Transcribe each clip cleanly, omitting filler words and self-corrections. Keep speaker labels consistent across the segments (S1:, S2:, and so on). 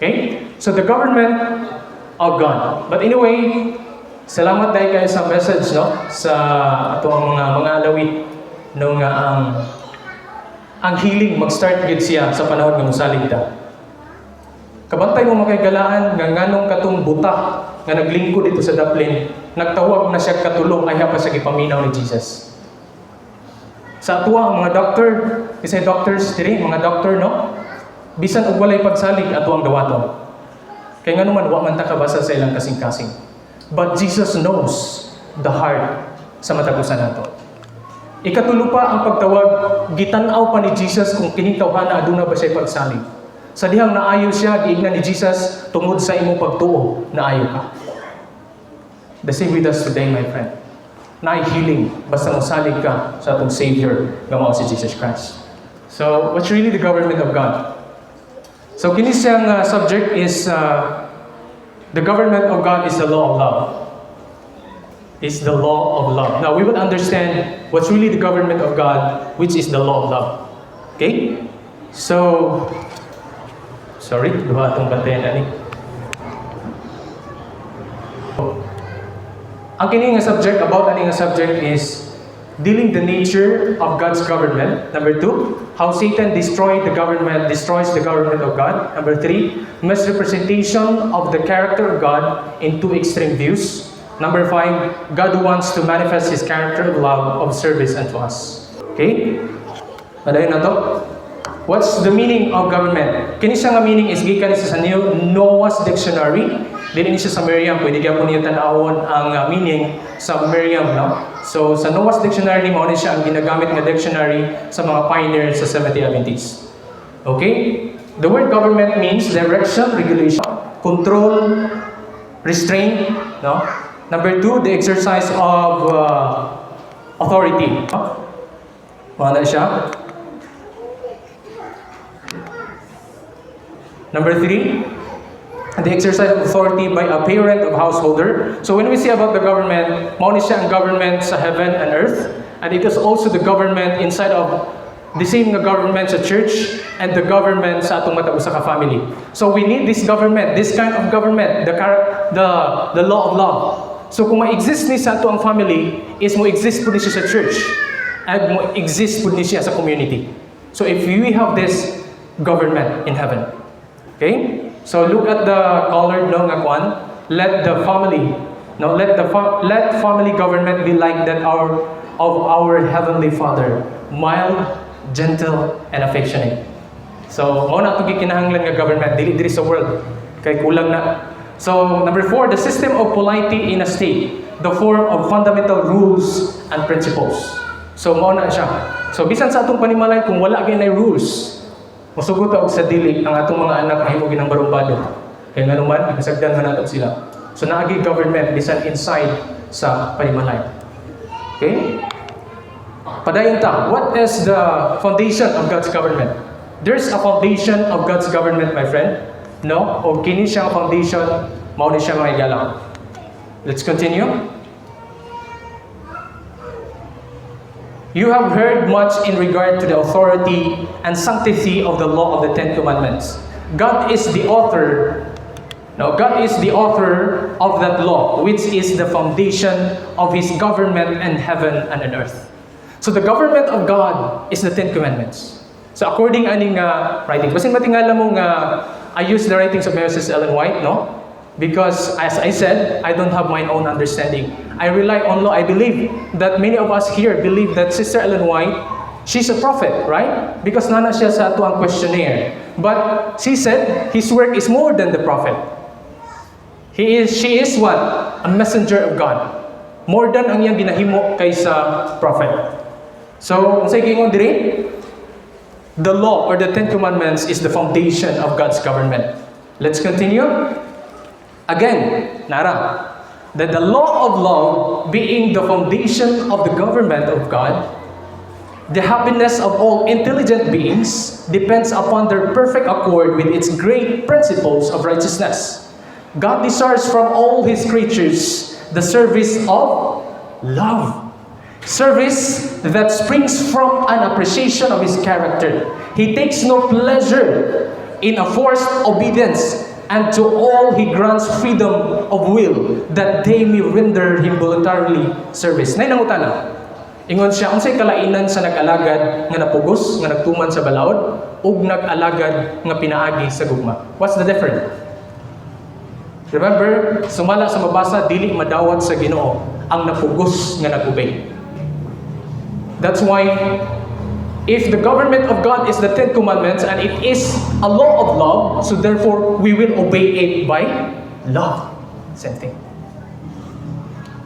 S1: Okay? So the government of God. But anyway, salamat dahil kayo sa message, no, sa atong mga alawit, no, nga ang healing mag-start gid siya sa panahon nga mosalig ta. Kabantay mo, makaigalaan, nga nganong katong buta nga naglingkod dito sa daplin, nagtawag na siya katulong ay pa siya gipaminaw ni Jesus. Sa atuwa ang mga doctor, isa doctors diri, mga doctor, no? Bisan og walay pagsalig, ato ang dawaton. Kay ngano man wa man ta kabasa sa ilang kasing-kasing. But Jesus knows the heart sa matag usa nato. Ikatulo pa ang pagtawag, gitan-aw pa ni Jesus kung kining tawhana aduna ba siya pagsalig. Sa dihang naayo siya, giingnan ni Jesus, "Tungod sa imong pagtuo, naayo ka." The same with us today, my friend. Naay healing basta mosalig ka sa atong Savior nga mao si Jesus Christ. So, what's really the government of God? So, kini siyang subject is the government of God is the law of love. Is the law of love. Now, we will understand what's really the government of God, which is the law of love. Okay? So, sorry, duha atong bantayan ani. Ang kini nga subject, about ani nga subject is dealing the nature of God's government. Number two, how Satan destroys the government of God. Number three, misrepresentation of the character of God in two extreme views. Number five, God wants to manifest His character of love, of service unto us. Okay? Padayon na to. What's the meaning of government? Kini siya nga meaning is gikan siya sa New Noah's Dictionary. Dili ni siya sa Merriam, pwede gyapon niyo tan-awon ang meaning sa Merriam, no? So sa Noah's Dictionary, mao ni siya ang ginagamit nga dictionary sa mga pioneers sa Seventh-day Adventist. Okay? The word government means direction, regulation, control, restraint, no? Number two, the exercise of authority. No? Wala siya. Number three, the exercise of authority by a parent of householder. So when we say about the government, mao ni siya ang government sa heaven and earth, and it is also the government inside of the same nga government sa church and the government sa atong matag usa ka family. So we need this government, this kind of government, the law of love. So kung ma-exist ni sa ato ang family, is mo exist pud ni siya sa church and mo exist pud ni siya sa community. So if we have this government in heaven. Okay? So look at the colored, no, nga kwan. Let the family, no, let family government be like that our of our heavenly Father, mild, gentle, and affectionate. So, mao na atong gikinahanglan nga government dili diri sa world kay kulang na. So, number four, the system of polity in a state, the form of fundamental rules and principles. So, mao na siya. So, bisan sa atong panimalay, kung wala gyud rules, musugot og sa dili ang atong mga anak, mahimo ginang barumbado. Kay ngano man, kasagdan man nato sila. So naagi government bisan inside sa panimalay. Okay? Padayon ta. What is the foundation of God's government? There's a foundation of God's government, my friend. No? O kini siyang foundation, mao ni siya, mga igala. Let's continue. You have heard much in regard to the authority and sanctity of the law of the Ten Commandments. God is the author. No, God is the author of that law, which is the foundation of His government in heaven and on earth. So the government of God is the Ten Commandments. So according aning writing, basin matingala mo nga I use the writings of Mrs. Ellen White, no? Because as I said, I don't have my own understanding. I rely on law. I believe that many of us here believe that Sister Ellen White, she's a prophet, right? Because nana siya sa atuang questionnaire. But she said his work is more than the prophet. She is what? A messenger of God. More than ang iyang ginahimo kaysa prophet. So, unsay giingon diri? The law or the Ten Commandments is the foundation of God's government. Let's continue. Again, nara, that the law of love being the foundation of the government of God, the happiness of all intelligent beings depends upon their perfect accord with its great principles of righteousness. God desires from all His creatures the service of love. Service that springs from an appreciation of His character. He takes no pleasure in a forced obedience. And to all He grants freedom of will, that they may render Him voluntarily service. Nay nangutana. Ingon siya, unsay kalainan sa nag-alagad nga napugos, nga nagtuman sa balaod, ug nag-alagad nga pinaagi sa gugma? What's the difference? Remember, sumala sa mabasa, dili madawat sa Ginoo ang napugos nga nag-obey. That's why if the government of God is the Ten Commandments and it is a law of love, so therefore we will obey it by love. Same thing.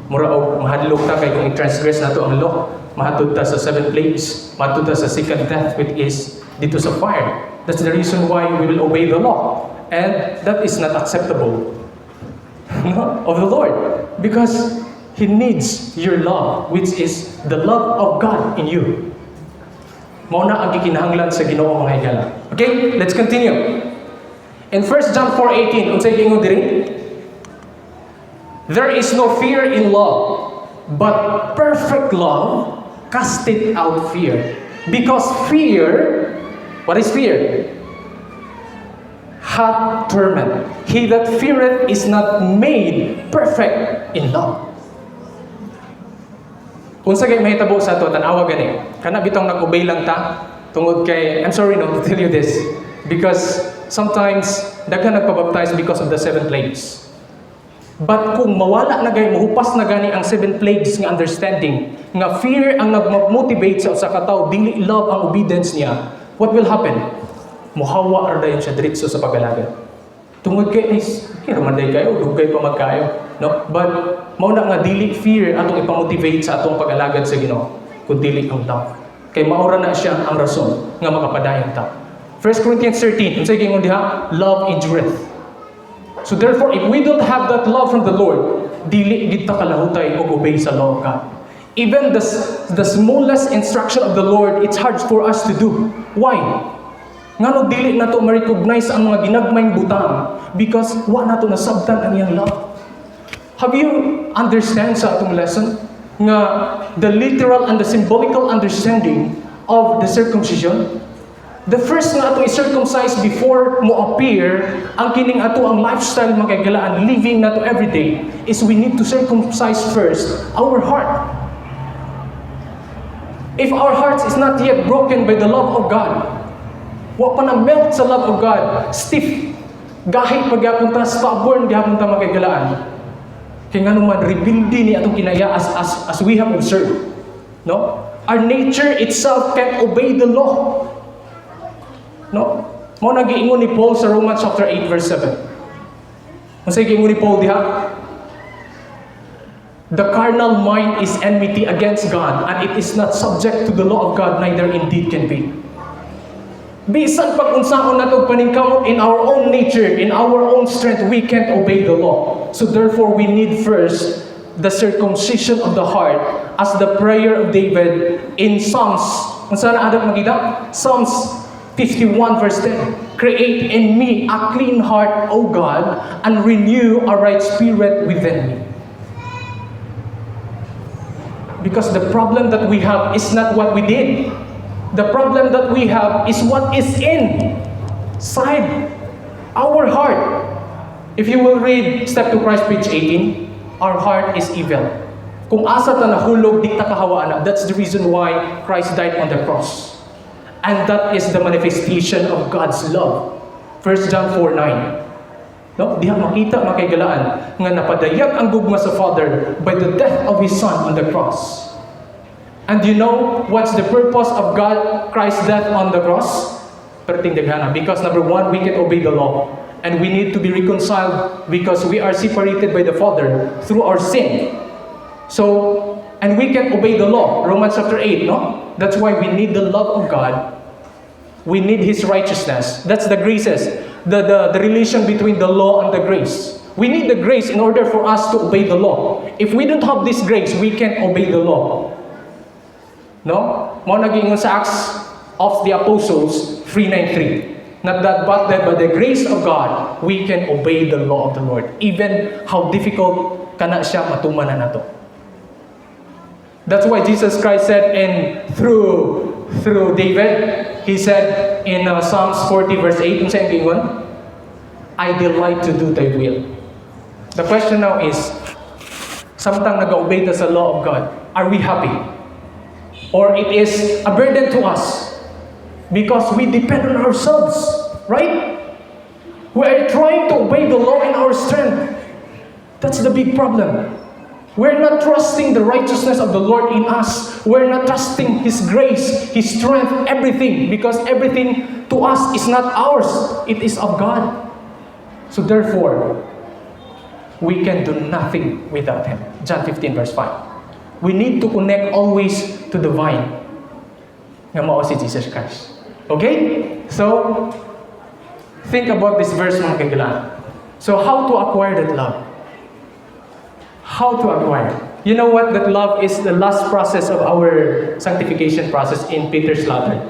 S1: Mura og mahadlok ta kay kung i-transgress nato ang law, mahatod ta sa seven plagues, mahatod ta sa second death, which is dito sa fire. That's the reason why we will obey the law. And that is not acceptable, no, of the Lord. Because He needs your love, which is the love of God in you. Mao na ang gikinahanglan sa Ginoo, mga higala. Okay, let's continue. In 1 John 4:18, unsay giingon diri? There is no fear in love, but perfect love casteth out fear. Because fear, what is fear? Hath torment. He that feareth is not made perfect in love. Unsa kay mahitabo sa ato, tan-awa gani. Kana bitong nag-obey lang ta tungod kay, I'm sorry, no, to tell you this, because sometimes daghan nagpabaptize because of the seven plagues. But kung mawala na gay, mahupas na gani ang seven plagues nga understanding, nga fear ang nag-motivate sa usa ka tawo, dili love ang obedience niya, what will happen? Muhawa ra dayon siya diretso sa pag-alagad. Tungod kay ay kira man day kayo, dugay pa magkayo, no? But mao na nga dili fear atong ipamotivate sa atong pag-alagad sa Ginoo, kun dili ang love. Kay mao ra na siya ang rason nga makapadayon ta. 1 Corinthians 13, unsay giingon diha? Love endureth. So therefore, if we don't have that love from the Lord, dili gid ta kalahutay og obey sa law of God. Even the smallest instruction of the Lord, it's hard for us to do. Why? Ngano dili nato ma-recognize ang mga ginagmayng butang? Because wa nato nasabtan ang iyang love. Have you understand sa atong lesson nga the literal and the symbolical understanding of the circumcision? The first nga ato i-circumcise before mo appear ang kining ato ang lifestyle, mga kaigalaan, living nato every day, is we need to circumcise first our heart. If our hearts is not yet broken by the love of God, wa pa na melt sa love of God, stiff, gahi pagyapon ta, stubborn gyapon ta, mga kaigalaan. Kay ngano man rebelde ni atong kinaya as we have observed. No? Our nature itself can't obey the law. No? Mao na giingon ni Paul sa Romans chapter 8 verse 7. Unsay giingon ni Paul diha? The carnal mind is enmity against God, and it is not subject to the law of God, neither indeed can be. Bisan pag unsaon nato paningkamot in our own nature, in our own strength, we can't obey the law. So therefore, we need first the circumcision of the heart, as the prayer of David in Psalms. Unsa na adap makita? Psalms 51 verse 10. "Create in me a clean heart, O God, and renew a right spirit within me." Because the problem that we have is not what we did. The problem that we have is what is inside our heart. If you will read Step to Christ, page 18, our heart is evil. Kung asa ta nahulog, di ta kahawa na. That's the reason why Christ died on the cross. And that is the manifestation of God's love. 1 John 4:9. No? Diha makita, mga kaigalaan, nga napadayag ang gugma sa Father by the death of His Son on the cross. And you know what's the purpose of God, Christ's death on the cross? Perting daghana. Because number one, we can obey the law. And we need to be reconciled because we are separated by the Father through our sin. So, and we can obey the law. Romans chapter 8, no? That's why we need the love of God. We need His righteousness. That's the graces. The relation between the law and the grace. We need the grace in order for us to obey the law. If we don't have this grace, we can't obey the law. No? Mao naging sa Acts of the Apostles 3:93. Not that, but that by the grace of God, we can obey the law of the Lord. Even how difficult kana siya matuman na nato. That's why Jesus Christ said in through David, he said in Psalms 40 verse 8, unsa ang giingon? I delight to do thy will." The question now is, samtang nag-obey ta sa law of God, are we happy? Or it is a burden to us because we depend on ourselves, right? We are trying to obey the law in our strength. That's the big problem. We're not trusting the righteousness of the Lord in us. We're not trusting His grace, His strength, everything, because everything to us is not ours. It is of God. So therefore, we can do nothing without Him. John 15 verse 5. We need to connect always to the vine nga mao si Jesus Christ. Okay? So, think about this verse, mga kahigalaan. So, how to acquire that love? How to acquire? You know what? That love is the last process of our sanctification process in Peter's ladder.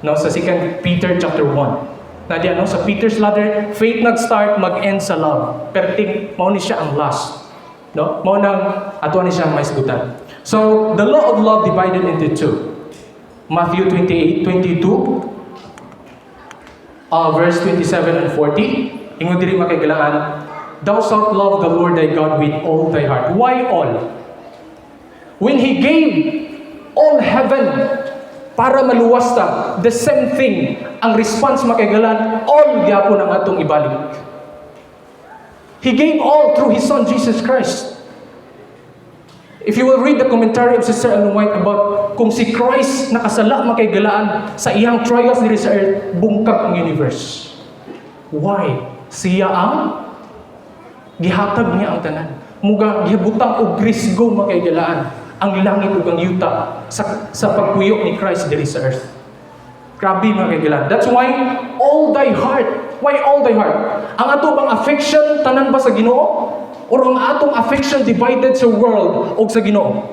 S1: No, sa 2 Peter chapter 1. Na di ano, sa Peter's ladder, faith nag-start, mag-end sa love. Pero ting, mao ni siya ang last. No? Mao nang ato ni siya mahisgutan. So, the law of love divided into two. Matthew 28, 22, verse 27 and 40. Ingon diri, mga kahigalaan, "Thou shalt love the Lord thy God with all thy heart." Why all? When He gave all heaven para maluwas ta, the same thing, ang response, mga kahigalaan, all gyapon ang atong ibalik. He gave all through His Son, Jesus Christ. If you will read the commentary of Sister Ellen White about kung si Christ nakasala, mga kahigalaan, sa iyang trials diri sa earth, bungkag ang universe. Why? Siya ang gihatag niya ang tanan. Muga gibutang og risgo, mga kahigalaan, ang langit ug ang yuta sa pagpuyo ni Christ diri sa earth. Grabe, mga kahigalaan. That's why all thy heart. Why all thy heart? Ang ato bang affection tanan ba sa Ginoo? Or ang atong affection divided sa world o sa Ginoo?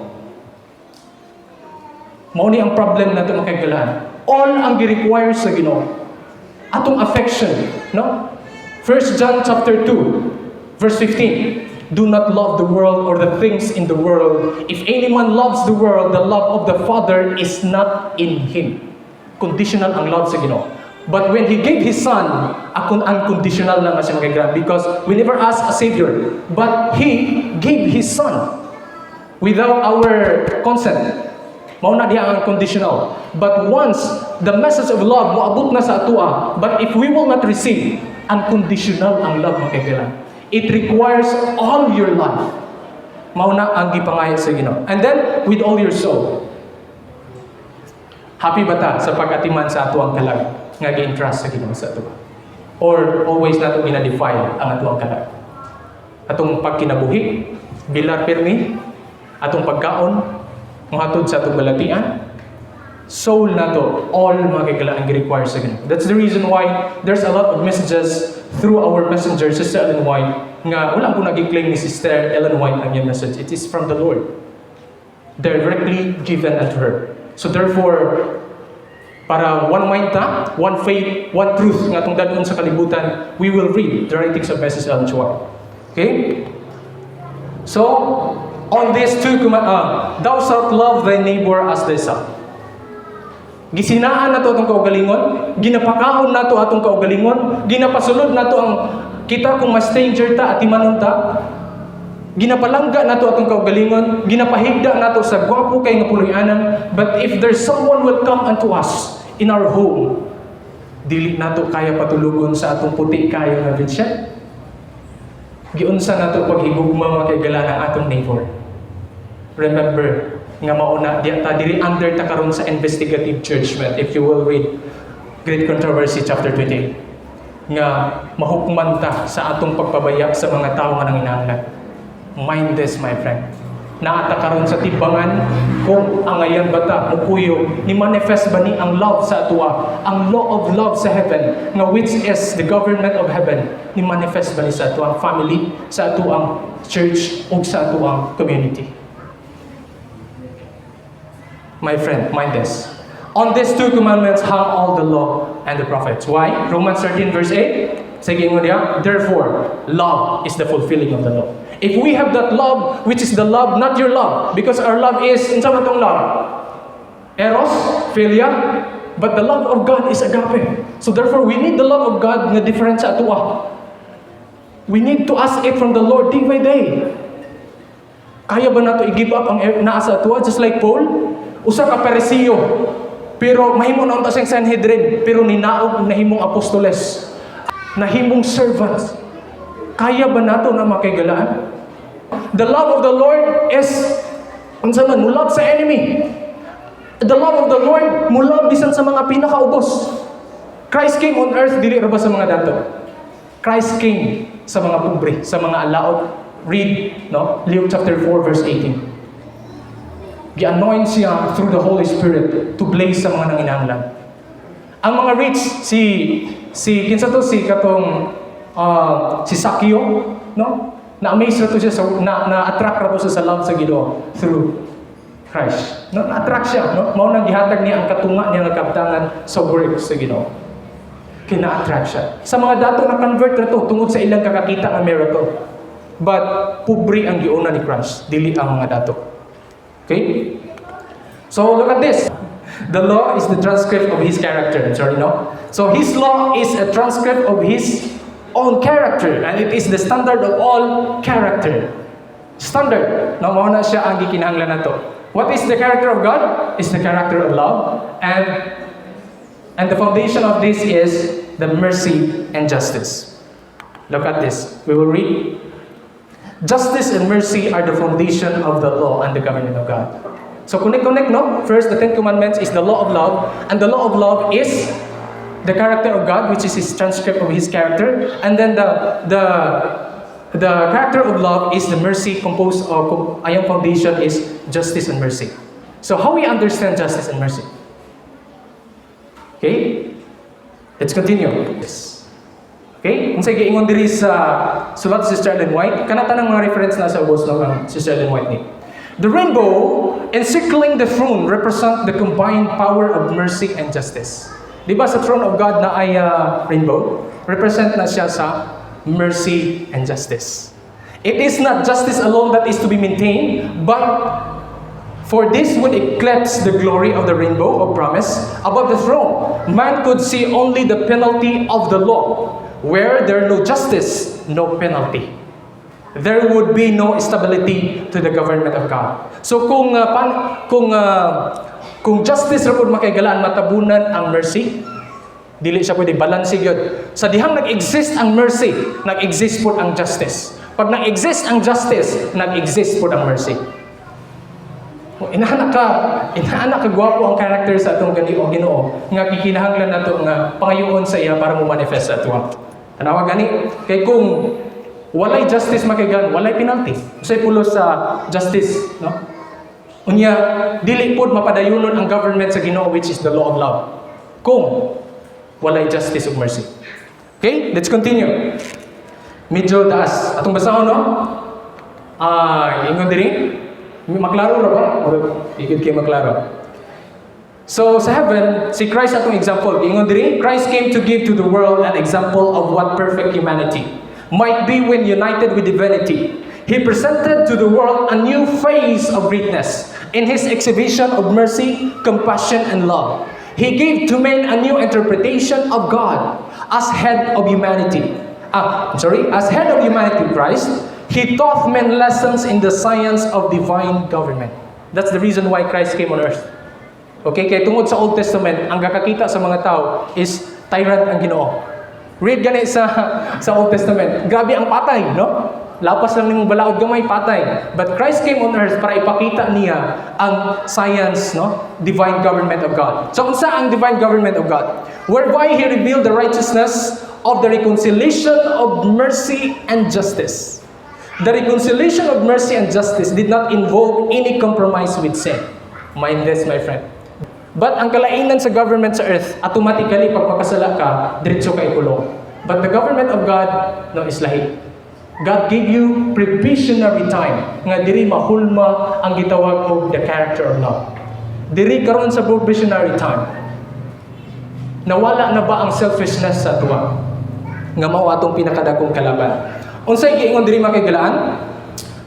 S1: Mao ni ang problem nato, mga kahigalaan. All ang gi-require sa Ginoo. Atong affection, no? 1 John chapter 2, verse 15. "Do not love the world or the things in the world. If any man loves the world, the love of the Father is not in him." Conditional ang love sa Ginoo. But when He gave His Son, akong unconditional lang siya, mga kahigalaan, because we never ask a Savior. But He gave His Son without our consent. Mao na diha ang unconditional. But once the message of love moabot na sa atoa, but if we will not receive, unconditional ang love, mga kahigalaan. It requires all your life. Mao na ang gipangayo sa Ginoo. And then with all your soul. Happy ba ta sa pag-atiman sa atoang kalag nga gi-entrust sa Ginoo sa atoa? Or always nato gina-defile ang atoang kalag? Atong pagkinabuhi, bilar pirmi, atong pagkaon, mohatod sa atong balatian, soul nato, all, mga kahigalaan, ang gi-require sa Ginoo. That's the reason why there's a lot of messages through our messenger, Sister Ellen White, nga wala po nag-claim ni Sister Ellen White ang iyang message. It is from the Lord. Directly given unto her. So therefore, para one mind ta, one faith, one truth nga atong dad-on sa kalibutan, we will read the writings of Mrs. Ellen G. White. Okay? So, on these two "Thou shalt love thy neighbor as thyself." Gisinaan nato atong kaugalingon, ginapakaon nato atong kaugalingon, ginapasulod nato ang kita kung mas stranger ta at timanon ta, ginapalangga nato atong kaugalingon, ginapahigda nato sa gwapo kay nga puloy-anan, but if there's someone will come unto us in our home, dili nato kaya patulugon sa atong puti kayo nga bedsheet. Giunsa nato paghigugma, mga kahigalaan, ang atong neighbor? Remember nga mauna diya ta diri, under ta karon sa investigative judgment, if you will read Great Controversy chapter 28, nga mahukman ta sa atong pagpabaya sa mga tao nga nanginahanglan. Mind this, my friend. Naa ta karon sa timbangan kung angayan ba ta mukuyog, ni manifest ba ni ang love sa atoa, ang law of love sa heaven nga which is the government of heaven, ni manifest ba ni sa atoang family, sa atoang church ug sa atoang community? My friend, mind this. On these two commandments hang all the law and the prophets. Why? Romans 13 verse 8. Sige mo diya, "Therefore, love is the fulfilling of the law." If we have that love, which is the love, not your love, because our love is, unsa man tong love? Eros, philia, but the love of God is agape. So therefore, we need the love of God nga different sa atoa. We need to ask it from the Lord day by day. Kaya ba nato i-give up ang naa sa atoa just like Paul? Usa ka Parisiyo. Pero mahimo na unta siyang Sanhedrin, pero ninaog ug nahimong apostoles. Nahimong servants. Kaya ba nato na makaigalaan? The love of the Lord is unsa man mo love sa enemy. The love of the Lord mo love bisan sa mga pinakaubos. Christ came on earth dili ra ba sa mga dato? Christ came sa mga pobre, sa mga alaot. Read, no? Luke chapter 4 verse 18. Gi-anoint siya through the Holy Spirit to bless sa mga nanginahanglan. Ang mga rich, si kinsa to, si katong si Zaccheo, no? Na-amaze ra to siya sa na na-attract ra to siya sa love sa Ginoo through Christ. No, na-attract siya, no? Mao nang gihatag niya ang katunga niya nga kabtangan sa work sa Ginoo. Kay na-attract siya. Sa mga dato, na convert ra to tungod sa ilang kakakita nga miracle. But pobre ang giuna ni Christ, dili ang mga dato. Okay? So look at this. The law is the transcript of his character. I'm sorry, no? So his law is a transcript of his own character and it is the standard of all character. Standard. No, mao na siya ang gikinahanglan nato. What is the character of God? Is the character of love, and the foundation of this is the mercy and justice. Look at this. We will read. Justice and mercy are the foundation of the law and the government of God. So connect, connect, no? First, the Ten Commandments is the law of love, and the law of love is the character of God, which is his transcript of his character, and then the character of love is the mercy composed of, ayang foundation is justice and mercy. So how we understand justice and mercy? Okay? Let's continue. Yes. Okay? Kung sa giingon diri sa sulat si Sister Ellen White, kana tanang mga reference na sa ubos, no, ang Sister Ellen White ni. The rainbow encircling the throne represent the combined power of mercy and justice. Di ba sa throne of God na ay rainbow? Represent na siya sa mercy and justice. It is not justice alone that is to be maintained, but for this would eclipse the glory of the rainbow of promise above the throne. Man could see only the penalty of the law. Where there no justice, no penalty. There would be no stability to the government of God. So kung justice ra pud makaigalaan, matabunan ang mercy. Dili siya pwede balance gyud. Sa dihang nag-exist ang mercy, nag-exist pud ang justice. Pag nag-exist ang justice, nag-exist pud ang mercy. O, inana ka gwapo ang character sa atong gani o Ginoo nga gikinahanglan nato nga pangayoon sa iya para mo manifest sa atoa. Tanawa gani kay kung walay justice makaigalaan, walay penalty. Unsay pulos sa justice, no? Unya dili pod mapadayunon ang government sa Ginoo, which is the law of love, kung walay justice ug mercy. Okay, let's continue. Medyo taas. Atong basahon, no? Ah, ingon diri. Maklaro ra ba? Or ikid kay maklaro? So sa heaven, si Christ atong example. Ingon diri, Christ came to give to the world an example of what perfect humanity might be when united with divinity. He presented to the world a new phase of greatness in his exhibition of mercy, compassion, and love. He gave to men a new interpretation of God as head of humanity. Ah, I'm sorry, as head of humanity, Christ, he taught men lessons in the science of divine government. That's the reason why Christ came on earth. Okay, kay tungod sa Old Testament, ang gakakita sa mga tao is tyrant ang Ginoo. Read gani sa Old Testament. Grabe ang patay, no? Lapas lang nimong balaod gamay, patay. But Christ came on earth para ipakita niya ang science, no? Divine government of God. So unsa ang divine government of God? Whereby he revealed the righteousness of the reconciliation of mercy and justice. The reconciliation of mercy and justice did not involve any compromise with sin. Mind this, my friend. But ang kalainan sa government sa earth, automatically pag makasala ka, diretso ka ikulong. But the government of God, no, is lahi. God gave you probationary time nga diri mahulma ang gitawag og the character of love. Diri karon sa probationary time, nawala na ba ang selfishness sa atoa? Nga mao atong pinakadakong kalaban. Unsay giingon diri, mga kaigalaan?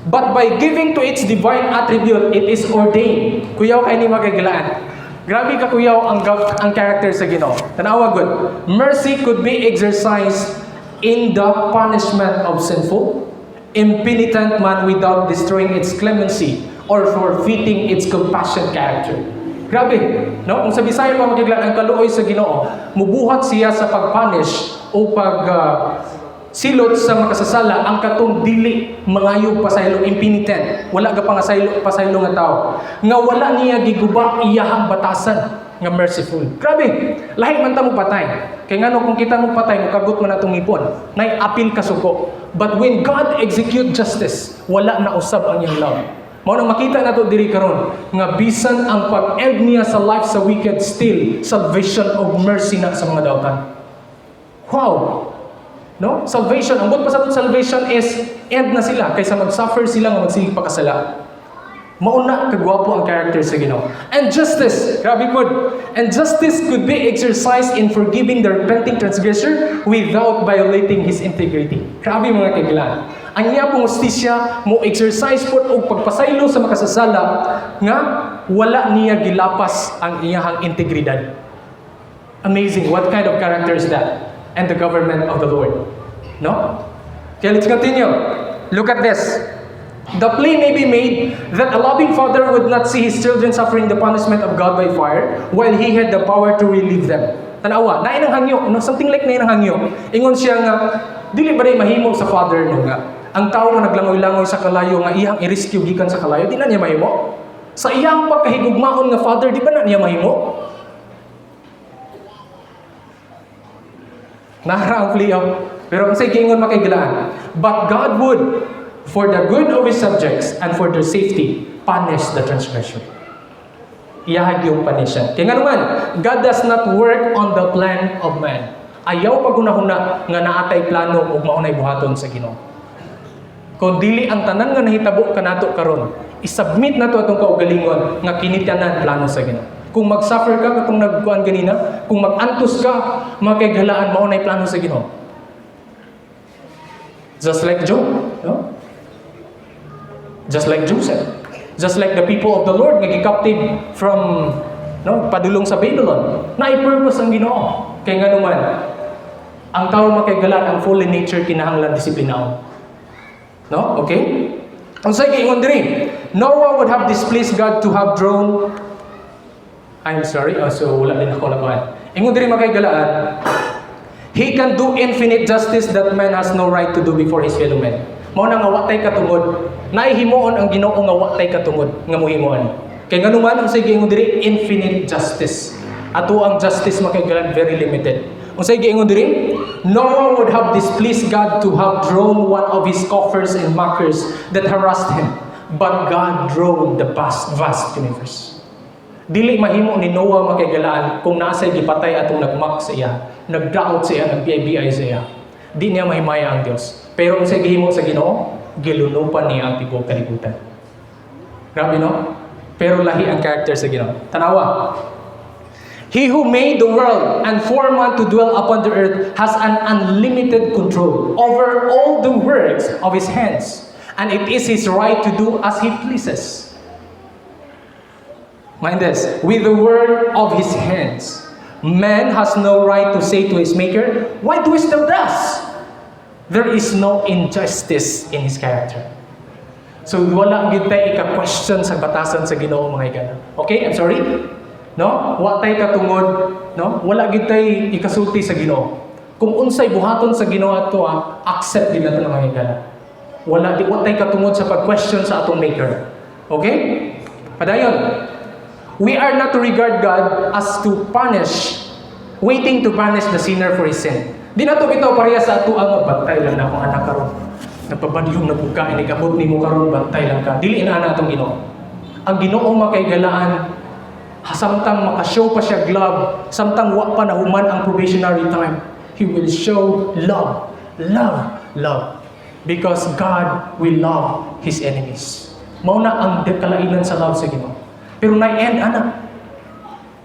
S1: But by giving to its divine attribute, it is ordained. Kuyaw kay ni, mga kaigalaan. Grabe ka kuyaw ang character sa Ginoo. Tanawa gud. Mercy could be exercised In the punishment of sinful, impenitent man without destroying its clemency or forfeiting its compassion character. Grabe, no? Kung sa Bisaya pa, mga kahigalaan, ang kaluoy sa Ginoo, mubuhat siya sa pagpunish o pag silot sa makasasala, ang katong dili mangayog pasaylo, impenitent, wala ga pangasaylo pasaylo nga tao nga wala niya giguba iyahang batasan nga merciful. Grabe, lahi man ta mo patay kay ngano kung kita mo patay, mukagot man atong ngipon, nay apil kasuko. But when God execute justice, wala na usab ang iyang love. Mao nang makita nato diri karon nga bisan ang pag-end niya sa life sa wicked, still salvation of mercy na sa mga dautan. Wow! No? Salvation, ang buot pasabot salvation is end na sila kaysa mag-suffer sila nga magsige pakasala. Mauna kagwapo ang character sa Ginoo. And justice, grabe pod. And justice could be exercised in forgiving the repenting transgressor without violating his integrity. Grabe, mga kahigalaan. Ang iya pong hustisya mo exercise pod og pagpasaylo sa makasasala nga wala niya gilapas ang iyahang integridad. Amazing. What kind of character is that? And the government of the Lord. No? Okay, let's continue. Look at this. The plea may be made that a loving father would not see his children suffering the punishment of God by fire while he had the power to relieve them. Tanawa, naay nang hangyo, no, something like naay nang hangyo. Ingon siya nga, dili ba rin mahimo sa father, no, nga ang tao nga naglangoy-langoy sa kalayo nga iyang i-rescue gikan sa kalayo, di na niya mahimo? Sa iyang pagkahigugmaon nga father, di ba na niya mahimo? Nara ang plea. Pero ang say giingon, mga kahigalaan, but God would, for the good of His subjects and for their safety, punish the transgressor. Iyahag yung punishan. Kaya nga naman, God does not work on the plan of man. Ayaw paghunahuna nga naatay plano ug maunay buhaton sa Ginoo. Kung dili ang tanan nga nahitabo kanato karon, isubmit nato atong kaugalingon nga kini tanan plano sa Ginoo. Kung mag-suffer ka katong nagkuan ganina, kung mag-antos ka, mga kahigalaan, mao nay plano sa Ginoo. Just like Job, no? Just like Joseph. Just like the people of the Lord nga gikaptive from, no, padulong sa Babylon. Naay purpose ang Ginoo. Kay nga naman, ang tao, mga kahigalaan, ang fallen nature kinahanglan disiplinaon. No? Okay? Ang say giingon diri, Noah would have displeased God to have drowned. I'm sorry, oh, so wala din ako nakuha. Ingon diri, mga kahigalaan, He can do infinite justice that man has no right to do before his fellow men. Mao na nga wa tay katungod. Nahihimuon ang Ginoo nga wa tay katungod nga muhimuon. Kay nganuman, ang sige ingon diri, infinite justice. Ato ang justice, mga kahigalaan, very limited. Ang sige ingon diri, Noah would have displeased God to have drowned one of his scoffers and mockers that harassed him. But God drowned the vast, vast universe. Dili mahimo ni Noah, mga kahigalaan, kung nasa gipatay atong nagmock sa iya, nagdaot sa iya, nagbiay-biay sa iya. Di niya mahimaya ang Dios. Pero kung sa gihimo sa Ginoo, gilunupan niya ang tibuok kalibutan. Grabe, no? Pero lahi ang character sa Ginoo. Tanawa. He who made the world and formed man to dwell upon the earth has an unlimited control over all the works of his hands. And it is his right to do as he pleases. Mind this, with the work of his hands. Man has no right to say to his maker, "Why doest thou thus?" There is no injustice in his character. So wala gid tay ika-question sa batasan sa Ginoo, mga higala. Okay, I'm sorry. No? Wa tay katungod, no? Wala gid tay ikasulti sa Ginoo. Kung unsay buhaton sa Ginoo ato, accept gid nato, mga higala. Wala di wa tay katungod sa pag-question sa atong maker. Okay? Padayon. We are not to regard God as to punish, waiting to punish the sinner for his sin. Di na to bitaw pareha sa ato ang bantay lang na akong anak karon. Nagpabadlong na pugkain, ikabot nimo karon, bantay lang ka. Dili na ana atong Ginoo. Ang Ginoo, mga kahigalaan, samtang makashow pa siya love, samtang wa pa nahuman ang probationary time, He will show love, love, love. Because God will love His enemies. Mao na ang kalainan sa love sa Ginoo. Pero na-end ana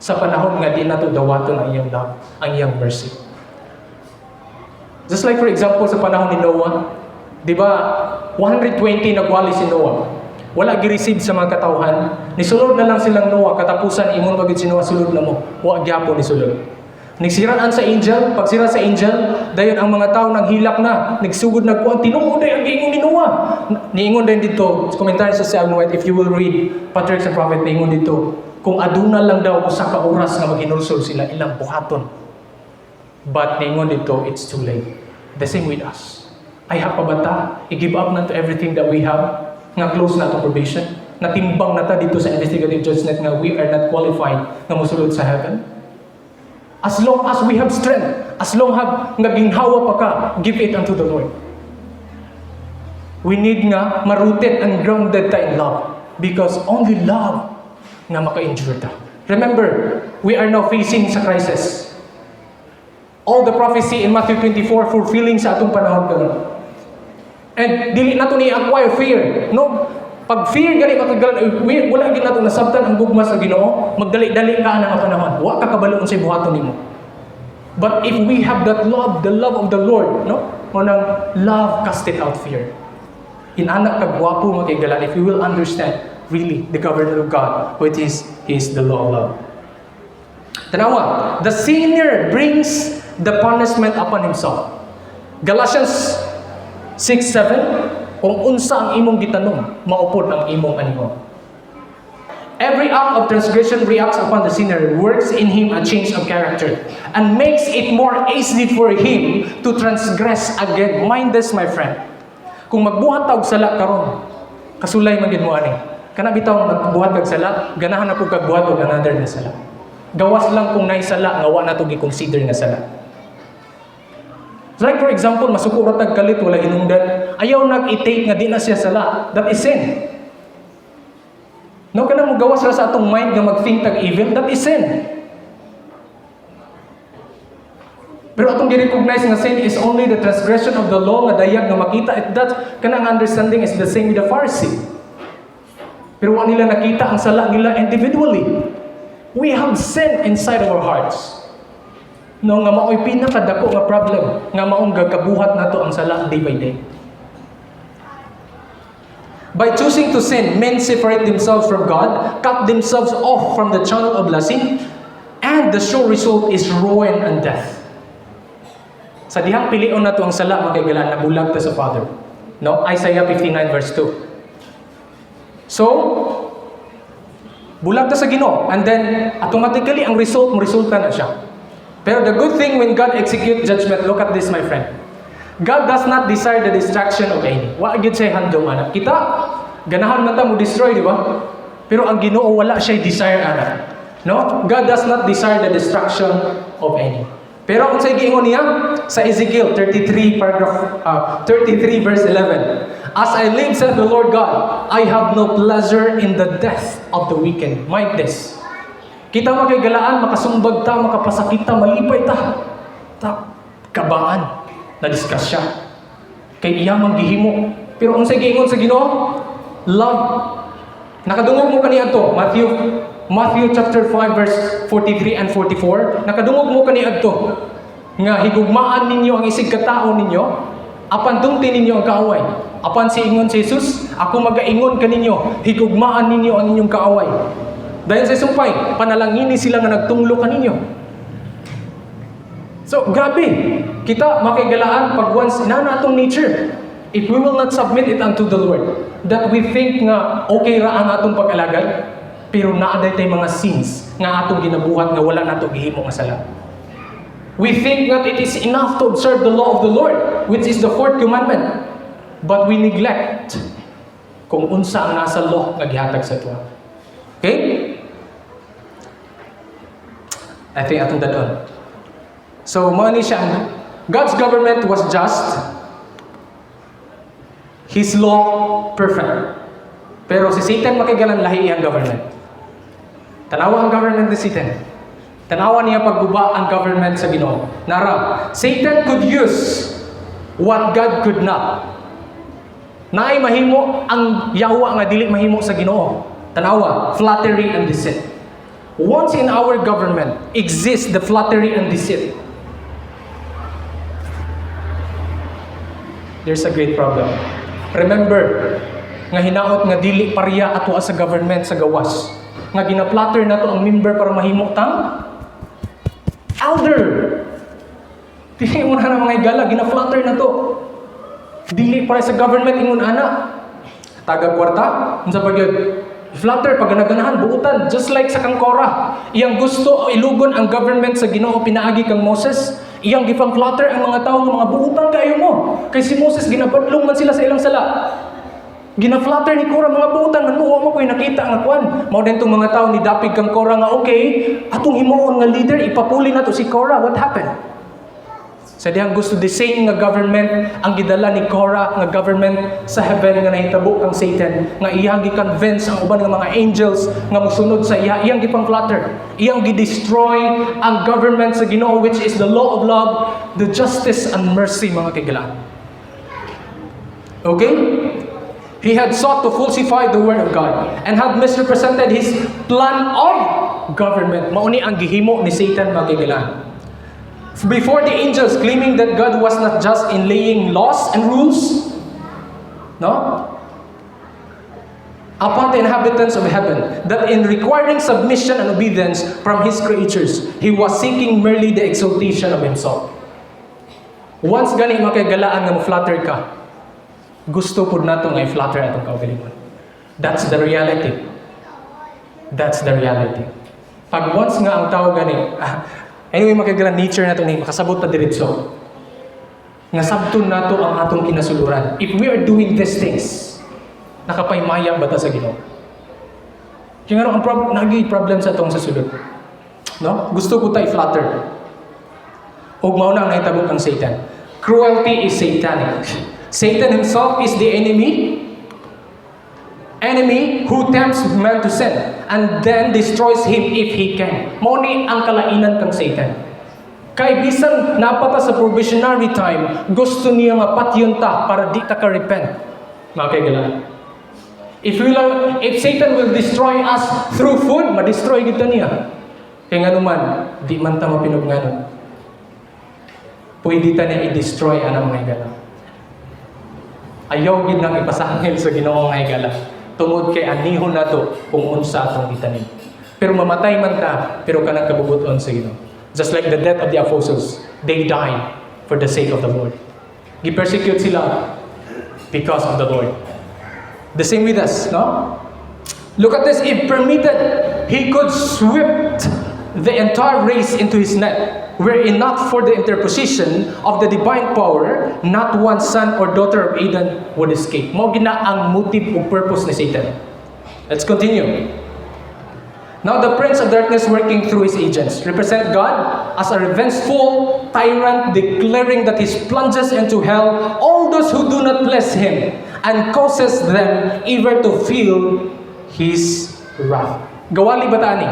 S1: sa panahon nga di nato dawaton ang iyang love, ang iyang mercy. Just like, for example, sa panahon ni Noah, di ba, 120 nagwali si Noah. Wala gi-receive sa mga katawhan. Nisulod na lang silang Noah, katapusan ingon pa gid si Noah, "Sulod na mo." Wa gyapon ni sulod. Nagsiraan sa angel, pagsira sa angel, dayon ang mga tao nang hilak na, nagsugod nagkuan, tinuod ay ang giingon ni Noah. Niingon din dito, sa commentary sa si Ellen White, if you will read Patriarchs and Prophet, niingon dito, kung aduna lang daw usa ka oras nga maghinulsol sila, ilang buhaton. But niingon dito, it's too late. The same with us. Ay pa ba ta? I-give up na to everything that we have, nga close na atong probation. Natimbang na ta dito sa investigative judgment nga we are not qualified nga mosulod sa heaven. As long as we have strength, as long have nga ginhawa pa ka, give it unto the Lord. We need nga ma-rooted and grounded ta in love because only love nga maka-endure ta. Remember, we are now facing sa crisis. All the prophecy in Matthew 24 fulfilling sa atong panahon karon. And dili nato ni acquire fear, no? Pag fear gani makagalan, wala gid nato nasabtan ang gugma sa Ginoo, magdali-dali ka ana nga panahon. Wa ka kabalo unsay buhaton nimo. But if we have that love, the love of the Lord, no? Mao nang love casteth out fear. Inana ka gwapo, mga kaigalan, if we will understand really the government of God, which is the law of love. Tanawa, the sinner brings the punishment upon himself. Galatians 6:7, kung unsa ang imong gitanom, mao pod ang imong anihon. Every act of transgression reacts upon the sinner, works in him a change of character, and makes it more easy for him to transgress again. Mind this, my friend. Kung magbuhat ta og sala karon, kasulay man gid mo ani. Kana bitaw magbuhat kag sala, ganahan na pud kag buhat og another na sala. Gawas lang kung nay sala nga wa nato gi-consider nga sala. Like for example, masuko ra tag kalit, wala hinungdan. Ayaw nag i-take nga di na siya sala. That is sin. No, kana mo gawas ra sa atong mind nga mag-think tag evil, that is sin. Pero atong gi-recognize nga sin is only the transgression of the law nga dayag nga makita. It that kanang understanding is the same with the Pharisee. Pero wa nila nakita ang sala nila individually. We have sin inside of our hearts. No, nga mao'y pinakadako nga problem nga maong gagabuhat nato ang sala day by day. By choosing to sin, men separate themselves from God, cut themselves off from the channel of blessing, and the sure result is ruin and death. Sa dihang pilion nato ang sala, mga kaigalan, nabulag ta sa Father. No? Isaiah 59 verse 2. So, bulag ta sa Ginoo and then automatically ang result mo resulta na siya. Pero the good thing when God execute judgment, look at this, my friend. God does not desire the destruction of any. Wa gyud siya handom ana. Kita ganahan man ta mo destroy, di ba? Pero ang Ginoo, wala siya desire ana. No? God does not desire the destruction of any. Pero unsay giingon niya sa Ezekiel 33 paragraph 33 verse 11? "As I live, saith the Lord God, I have no pleasure in the death of the wicked." Mind this. Kita, mga kaigalaan, makasumbag ta, makapasakit ta, malipay ta. Ta, kabaan, na disgrasya. Kay iya man gihimo. Pero unsay giingon sa Ginoo? Love. Nakadungog mo kaniadto, Matthew chapter 5 verse 43 and 44. Nakadungog mo kaniadto nga higugmaan ninyo ang isig katao ninyo, apan dumti ninyo ang kaaway. Apan si ingon si Jesus, "Ako magaingon kaninyo, higugmaan ninyo ang inyong kaaway." Dahil sa sumpay, panalangini sila nga nagtunglo kaninyo. So, grabe. Kita, makigalaan, pag once, inana atong nature. If we will not submit it unto the Lord, that we think nga okay ra ang atong pag-alagad, pero naa tay mga sins nga atong ginabuhat nga wala nato gihimo nga sala. We think that it is enough to observe the law of the Lord, which is the fourth commandment. But we neglect kung unsa ang nasa law nga gihatag sa tuwa. Okay? I think atong dadon. So, mao ni siya ang God's government was just, His law perfect. Pero si Satan, makigalan, lahi iyang government. Tanawa ang government ni Satan. Tanawa niya pagguba ang government sa Ginoo. Nara, Satan could use what God could not. Naay mahimo ang yawa nga dili mahimo sa Ginoo. Tanawa, flattery and deceit. Once in our government exists the flattery and deceit, there's a great problem. Remember, nga hinaot nga dili parya ato sa government sa gawas. Nga gina-flatter nato ang member para mahimo tang Elder. Dili mo na mga higala, gina-flatter nato. Dili para sa government ingon ana. Taga kwarta, unsa pa gyud? Flatter pag ganahan, buutan, just like sa kang Korah. Iyang gusto ilugon ang government sa Ginoo pinaagi kang Moses. Iyang gipang flatter ang mga tao nga mga buutan kayo mo. Kay si Moses, ginabadlong man sila sa ilang sala. Gina-flatter ni Korah mga buutan man mo, wa mo ko'y nakita nga kwan. Mao din tong mga tao ni dapig kang Korah nga okay, atong himuon nga leader, ipapuli nato si Korah. What happened? Sa dihang gusto, the same nga government ang gidala ni Korah nga government sa heaven nga nahitabo kang Satan nga iyang gi-convince ang uban nga mga angels nga mosunod sa iya, iyang gipang flatter, iyang gi-destroy ang government sa Ginoo, which is the law of love, the justice and mercy, mga kahigalaan. Okay? He had sought to falsify the word of God and had misrepresented his plan of government. Mao ni ang gihimo ni Satan, mga kahigalaan, before the angels, claiming that God was not just in laying laws and rules, no, upon the inhabitants of heaven, that in requiring submission and obedience from his creatures, he was seeking merely the exaltation of himself. Once gani, mga kahigalaan, nga mo-flatter ka, gusto pud nato nga i-flatter atong kaugalingon. That's the reality. That's the reality. Pag once nga ang tao gani, anyway, mga kahigalaan, nature nato ni makasabot ta diretso. Nga sabton nato ang atong kinasuluran. If we are doing these things, nakapaymaya ba ta sa Ginoo? Kaya nga ang problem, nagi problem sa atong sa sulod. No? Gusto ko ta i-flatter. Ug mao na ang nahitabo kang Satan. Cruelty is satanic. Satan himself is the enemy who tempts man to sin and then destroys him if he can. Mao ni ang kalainan kang Satan. Kay bisan naa pa ta sa probationary time, gusto niya nga patyon ta para di ta ka-repent. Mga kahigalaan. If Satan will destroy us through food, ma-destroy kita niya. Kay nganuman, di man ta mapinubnganon. Pwede ta niya i-destroy ang mga higala. Ayaw gid nang ipasangil sa Ginoo nga higala. Tungod kay anihon nato kung unsa atong gitanim. Pero mamatay man ta, pero kanang kabubuton sa Ginoo. Just like the death of the apostles, they died for the sake of the Lord. Gi-persecute sila because of the Lord. The same with us, no? Look at this. If permitted, he could sweep the entire race into his net. Were it not for the interposition of the divine power, not one son or daughter of Adam would escape. Mao gina ang motive o purpose ni Satan. Let's continue. Now the prince of darkness, working through his agents, represent God as a revengeful tyrant, declaring that he plunges into hell all those who do not bless him and causes them ever to feel his wrath. Gawali ba ta ani?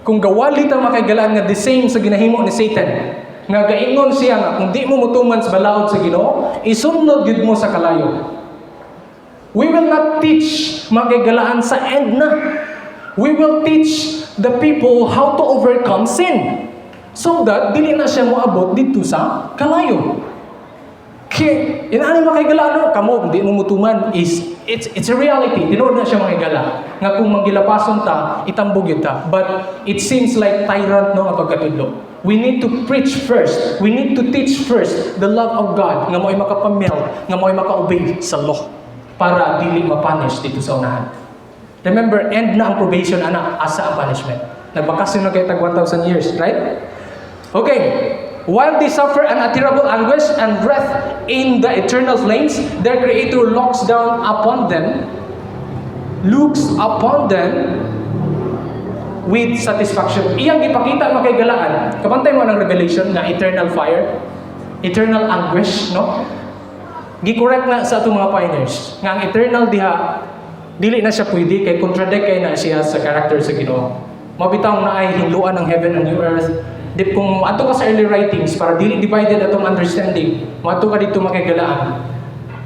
S1: Kung gawali ta, mga kahigalaan, nga the same sa ginahimo ni Satan, nga gaingon siya nga kung di mo mutuman sa balaod sa Ginoo, isunod gyud mo sa kalayo. We will not teach, mga kahigalaan, sa end na. We will teach the people how to overcome sin so that dili na siya moabot dito sa kalayo. Kay inaani, mga kahigalaan, no, kamo di mo mutuman is it's a reality. Tinuod na siya, mga higala, nga kung manggilapason ta, itambog yun ta. But it seems like tyrant, no, ang pagkatudlo. We need to preach first. We need to teach first the love of God nga mo'y makapamelt, nga mo'y maka-obey sa law para dili mapunish dito sa unahan. Remember, end na ang probation, ana, asa ang punishment? Nagbakasyon na kayo tag 1,000 years, right? Okay. While they suffer an unutterable anguish and wrath in the eternal flames, their Creator looks upon them with satisfaction. Iyang gipakita, mga kahigalaan. Kabantay mo ng Revelation nga eternal fire, eternal anguish, no? Gi-correct na sa atong mga pioneers nga ang eternal diha dili na siya pwede kay contradict kay na siya sa character sa Ginoo. Mao bitaw naay hinluan ng heaven and new earth. Di kung ato ka sa early writings para dili divided atong understanding, moadto ka dito, mga kahigalaan.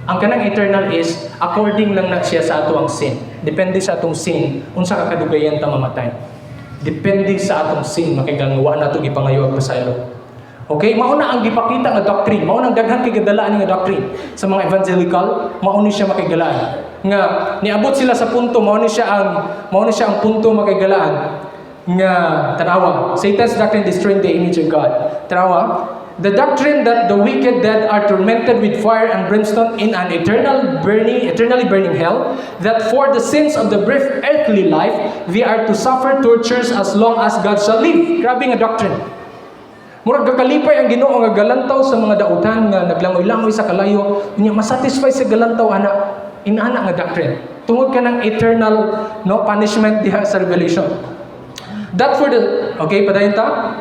S1: Ang kanang eternal is according lang na siya sa ato ang sin. Depende sa atong sin unsa ka kadugayan ta mamatay. Depende sa atong sin, mga kahigalaan, wa nato gipangayo ang pasaylo. Okay, mao na ang gipakita nga doctrine, mao nang daghan kay gadalaan nga doctrine sa mga evangelical, mao ni siya, mga kahigalaan. Nga niabot sila sa punto, mao ni siya ang punto, mga kahigalaan, Nga tanawa, Satan's doctrine destroying the image of God. Tanawa, the doctrine that the wicked dead are tormented with fire and brimstone in an eternally burning hell, that for the sins of the brief earthly life, they are to suffer tortures as long as God shall live. Grabe nga doctrine. Murag gakalipay ang Ginoo nga galantaw sa mga dautan nga naglangoy-langoy sa kalayo, unya masatisfy sa galantaw ana inana nga doctrine. Tungod kanang eternal, no, punishment diha sa Revelation. That for the okay, padayon ta.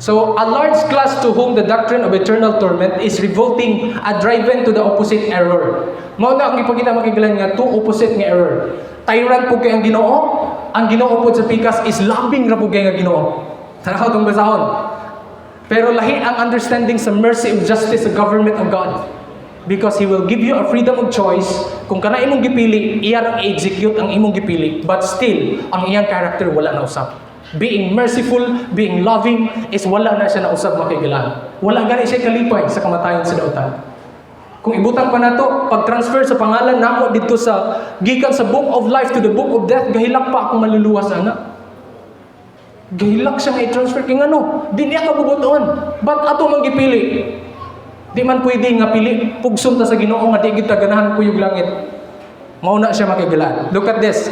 S1: So, a large class to whom the doctrine of eternal torment is revolting are driven to the opposite error. Mao na ang ipakita, mga kahigalaan, nga two opposite nga error. Tyrant po kay ang Ginoo po sa pikas is loving ra po kay nga Ginoo. Tanaw tong basahon. Pero lahi ang understanding sa mercy of justice sa government of God. Because He will give you a freedom of choice. Kung kana imong gipili, iya rang i-execute ang imong gipili. But still, ang iyang character wala na usab. Being merciful, being loving, is wala na siya nausab, mga kahigalaan. Wala gani siya kalipay sa kamatayon sa dautan. Kung ibutang pa nato, pag-transfer sa pangalan namo dito sa gikan sa book of life to the book of death, gahilak pa akong maluluwas ana. Gahilak siya nga i-transfer kay ngano, di niya kabubuton. But ato man gipili. Di man pwede nga pili pugson ta sa Ginoo nga di gid ta ganahan kuyog langit. Mao na siya, mga kahigalaan. Look at this.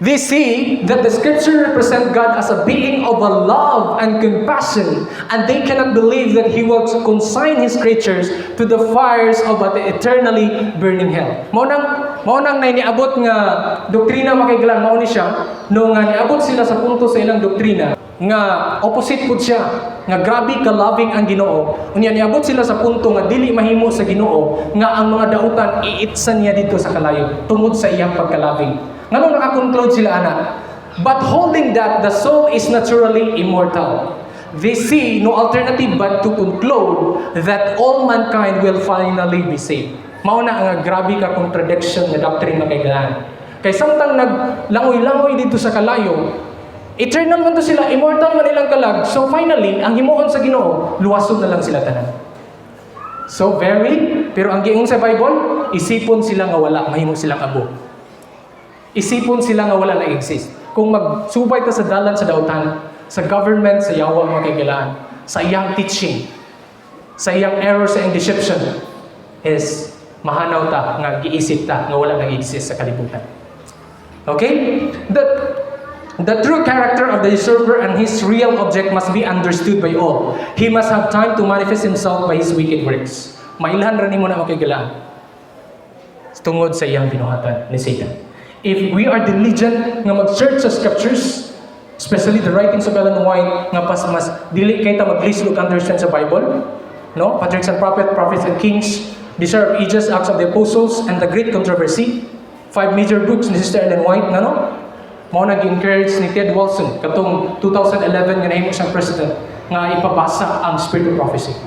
S1: They see that the Scripture represent God as a being of a love and compassion, and they cannot believe that He will consign His creatures to the fires of an eternally burning hell. Mao nang nay niabot nga doktrina, mga kahigalaan, mao ni siya no nga niabot sila sa punto sa ilang doktrina nga opposite pud siya nga grabe ka loving ang Ginoo. Unya niabot sila sa punto nga dili mahimo sa Ginoo nga ang mga dautan iitsan niya dito sa kalayo tungod sa iyang pagka-loving. Nganong naka-conclude sila ana? But holding that the soul is naturally immortal, they see no alternative but to conclude that all mankind will finally be saved. Mao na nga grabe ka contradiction nga doctrine, mga kahigalaan. Kay samtang naglangoy-langoy dito sa kalayo, eternal man to sila, immortal man ilang kalag. So finally, ang himuon sa Ginoo, luwason na lang sila tanan. So very, pero ang giingon sa Bible, isipon sila nga wala, mahimo silang abo. Isipon sila nga wala na exist. Kung magsubay ta sa dalan sa dautan, sa government, sa yawa, mga kahigalaan, sa iyang teaching, sa iyang error, sa iyang deception, is mahanaw ta nga giisip ta nga wala nag-exist sa kalibutan. Okay? The true character of the usurper and his real object must be understood by all. He must have time to manifest himself by his wicked works. Mailhan ra nimo na, mga kahigalaan, tungod sa iyang binuhatan ni Satan. If we are diligent nga mag-search sa scriptures, especially the writings of Ellen White, nga pas mas dili kay ta mag-lisod understand sa Bible, no? Patriarchs and Prophet, Prophets and Kings, Desire of Ages, Acts of the Apostles, and The Great Controversy, five major books ni Sister Ellen White, nga no? Mao nag-encourage ni Ted Wilson katong 2011 nga nahimo siyang president nga ipabasa ang Spirit of Prophecy.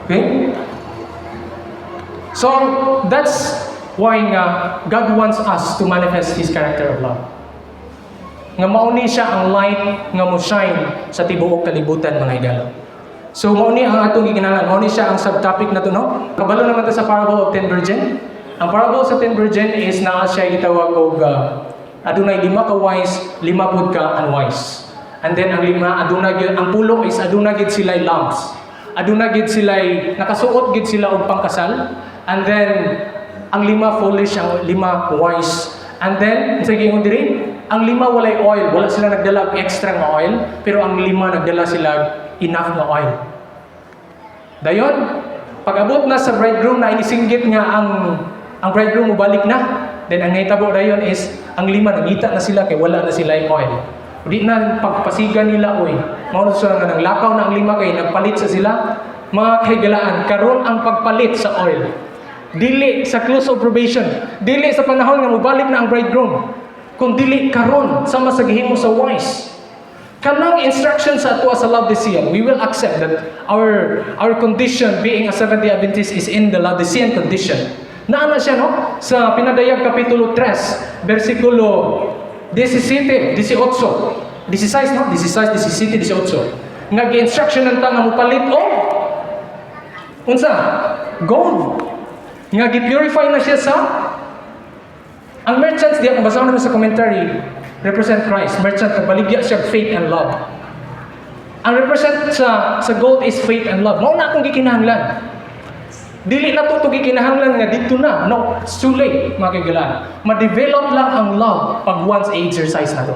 S1: Okay? So, that's why nga God wants us to manifest His character of love. Nga mao ni siya ang light nga mo shine sa tibuok kalibutan, mga higala. So mao ni ang atong gikinahanglan, mao ni siya ang subtopic na to, no. Kabalo naman ta sa parable of 10 virgin. Ang parable sa 10 virgin is naa siya gitawag og adunay lima ka wise, lima pud ka unwise. And then ang lima aduna gyud, ang pulo is aduna gid sila lamps. Aduna gid sila, nakasuot gid sila og pangkasal. And then ang lima foolish, ang lima wise. And then sa giingon diri, ang lima walay oil, wala sila nagdala og extra nga oil, pero ang lima nagdala sila enough nga oil. Dayon, pag-abot na sa bridegroom na inisinggit nga ang bridegroom mobalik na. Then ang nahitabo dayon is ang lima nangita na sila kay wala na sila yung oil. Di na pagpasiga nila, oy. Mao na sila nga nanglakaw na ang lima kay nagpalit sa sila. Mga kahigalaan, karon ang pagpalit sa oil. Dili sa close of probation, dili sa panahon nga mobalik na ang bridegroom. Kung dili karon sama sa gihimo sa wise. Kanang instruction sa ato sa Laodicean, we will accept that our condition being a Seventh-day Adventist is in the Laodicean condition. Naa na siya, no? Sa Pinadayag Kapitulo 3, versikulo 17, 18, 16, no? 16, 17, 18. Nga gi-instruction ta nga mopalit og unsa? Gold. Nga gi-purify na siya sa ang merchants diya, kung basahon naman sa commentary, Represent Christ. Merchant, nagbaligya siya faith and love. Ang represent sa gold is faith and love. Mao na akong gikinahanglan. Dili na to gikinahanglan nga dito na. No, it's too late, mga kaigalaan. Ma-develop lang ang love pag once i-exercise na to.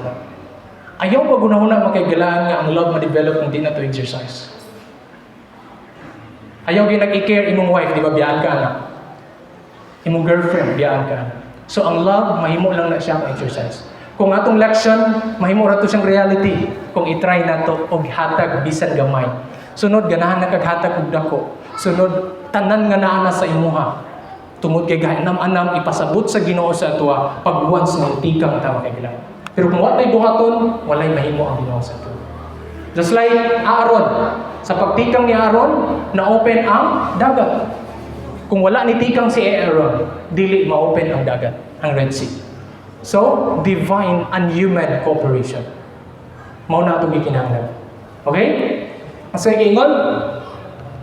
S1: Ayaw pa gunahuna, mga kaigalaan, nga ang love ma-develop kung di na to exercise. Ayaw gyud nag-i-care imong wife, di ba, biyaan ka na? Imong girlfriend, biyaan ka na. So ang love, mahimo lang na siya ang exercise. Kung atong leksyon, mahimo ra to siyang reality kung i-try nato og hatag bisan gamay. Sunod, ganahan na kag hatag og dako. Sunod, tanan nga naa na sa imuha. Tungod kay anam-anam ipasabot sa Ginoo sa atoa pag once nga tikang ta, mga kaibigan. Pero kung walay buhaton, walay mahimo ang Ginoo sa atoa. Just like Aaron, sa pagtikang ni Aaron, na-open ang dagat. Kung wala ni tikang si Aaron, dili ma-open ang dagat, ang Red Sea. So, divine and human cooperation. Mao na atong gikinahanglan. Okay? Ang sa ingon,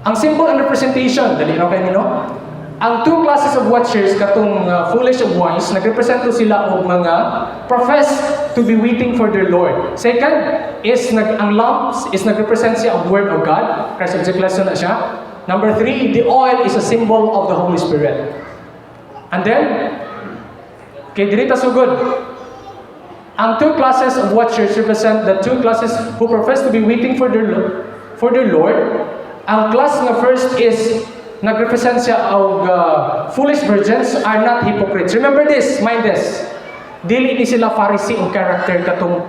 S1: ang symbol and representation, dali na kay nino. Ang two classes of watchers, katong foolish ug wise, nagrepresento sila og mga profess to be waiting for their Lord. Second is ang lamps is nagrepresent siya og word of God. Christ object lesson na siya. Number three, the oil is a symbol of the Holy Spirit. And then, kay diri ta sugod, ang two classes of watchers represent the two classes who profess to be waiting for their Lord. Ang class nga first is nagrepresent siya og foolish virgins are not hypocrites. Remember this, mind this. Dili ni sila Pharisee og character katong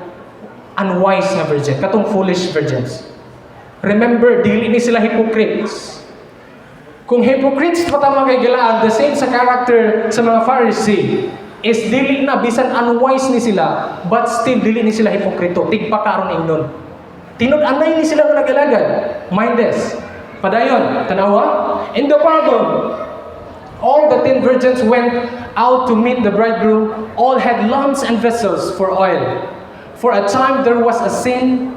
S1: unwise nga virgin, katong foolish virgins. Remember, dili ni sila hypocrites. Kung hypocrites pa ta, mga kaigalaan, the same sa character sa mga Pharisee, is dili na bisan unwise ni sila, but still dili ni sila hipokrito. Tigpa karon ingnon. Tinud-anay ni sila nga nag-alagad. Mind this. Padayon, tanawa. In the parable, all the 10 virgins went out to meet the bridegroom. All had lamps and vessels for oil. For a time there was a seen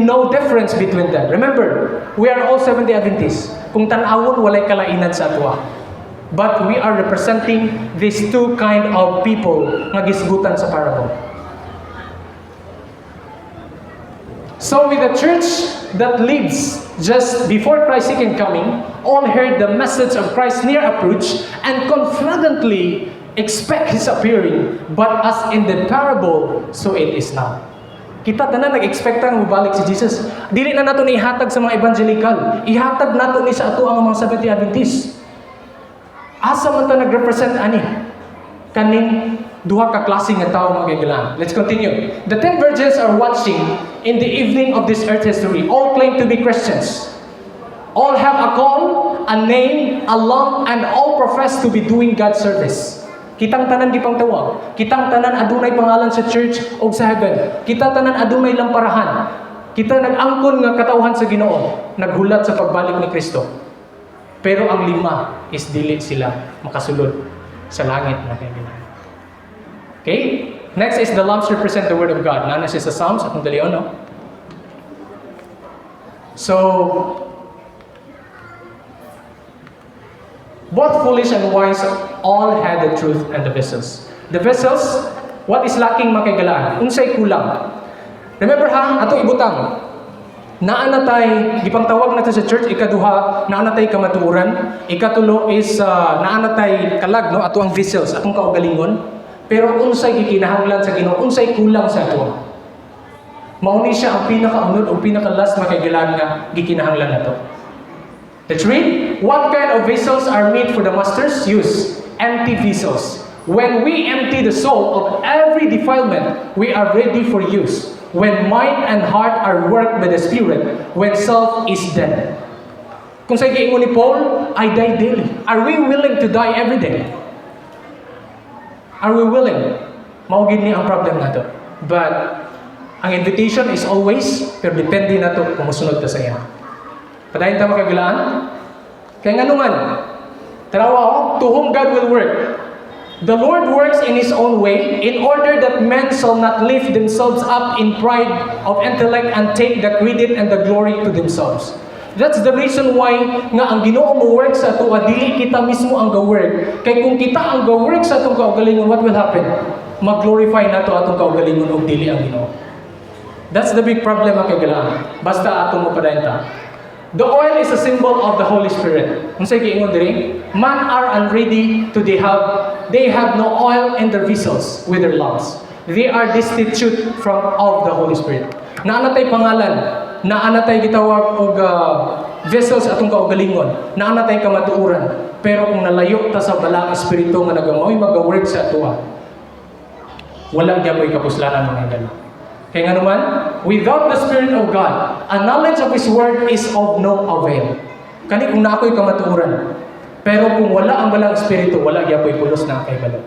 S1: no difference between them. Remember, we are all Seventh-day Adventists. Kung tan-awon, walay kalainan sa atwa. But we are representing these two kind of people nga gisgutan sa parable. So with the church that lives just before Christ's second coming, all heard the message of Christ's near approach and confidently expect His appearing, but as in the parable, so it is now. Kita tanan nag-expect nga mobalik si Jesus. Dili na nato ni ihatag sa mga evangelical. Ihatag nato ni sa ato ang mga Seventh-day Adventists. Asa man ta nag-represent ani? Kaning duha ka klase nga tawo, mga kaigalaan. Let's continue. The 10 virgins are watching in the evening of this earth history. All claim to be Christians. All have a call, a name, a lamp, and all profess to be doing God's service. Kitang tanan gipangtawag. Kitang tanan adunay pangalan sa church o sa heaven. Kita tanan adunay lamparahan. Kita nag-angkon nga katawhan sa Ginoo, naghulat sa pagbalik ni Kristo. Pero ang lima is dili sila makasulod sa langit na kaibigan. Okay? Next is the lamps represent the word of God. Naa na siya sa Psalms, atong dalion, no? So, both foolish and wise all had the truth and the vessels. The vessels, what is lacking, mga kaigalaan? Unsay kulang? Remember ha, ato ibutang. Naa na tay gipangtawag nato sa church, ikaduha, naa na tay kamatuoran, ikatulo is naa na tay kalag, no, ato ang vessels, atong kaugalingon. Pero unsay gikinahanglan sa Ginoo, unsay kulang sa ato? Mao ni siya ang pinakaunod o pinaka-last, mga kaigalaan, nga gikinahanglan nato. Let's read. What kind of vessels are made for the master's use? Empty vessels. When we empty the soul of every defilement, we are ready for use. When mind and heart are worked by the Spirit, when self is dead. Kung sa giingon ni Paul, "I die daily." Are we willing to die every day? Are we willing? Mao gid ni ang problem nato. But ang invitation is always, pero depende nato kung mosunod ta sa iya. Padayon ta, mga kaigalaan. Kaya nga naman, tanawa oh, to whom God will work. The Lord works in His own way in order that men shall not lift themselves up in pride of intellect and take the credit and the glory to themselves. That's the reason why nga ang Ginoo mo work sa ato, dili kita mismo ang ga-work. Kay kung kita ang ga-work sa atong kaugalingon, what will happen? Mag-glorify nato atong kaugalingon ug dili ang Ginoo. That's the big problem, mga kahigalaan. Basta atong mopadayon ta. The oil is a symbol of the Holy Spirit. Unsay giingon diri? Man are unready to they have no oil in their vessels with their lungs. They are destitute from of the Holy Spirit. Naa na tay pangalan, naa na tay gitawag og vessels atong kaugalingon, naa na tay kamatuoran. Pero kung nalayo ta sa Balaang Espiritu nga nagamaoy maga-work sa atoa, wala gyapoy kapuslanan, mga higala. Kaya nga naman, without the Spirit of God, a knowledge of His Word is of no avail. Kani kung naa ko'y kamatuoran. Pero kung wala ang Balaang Espiritu, wala gyapoy pulos na kahibalo.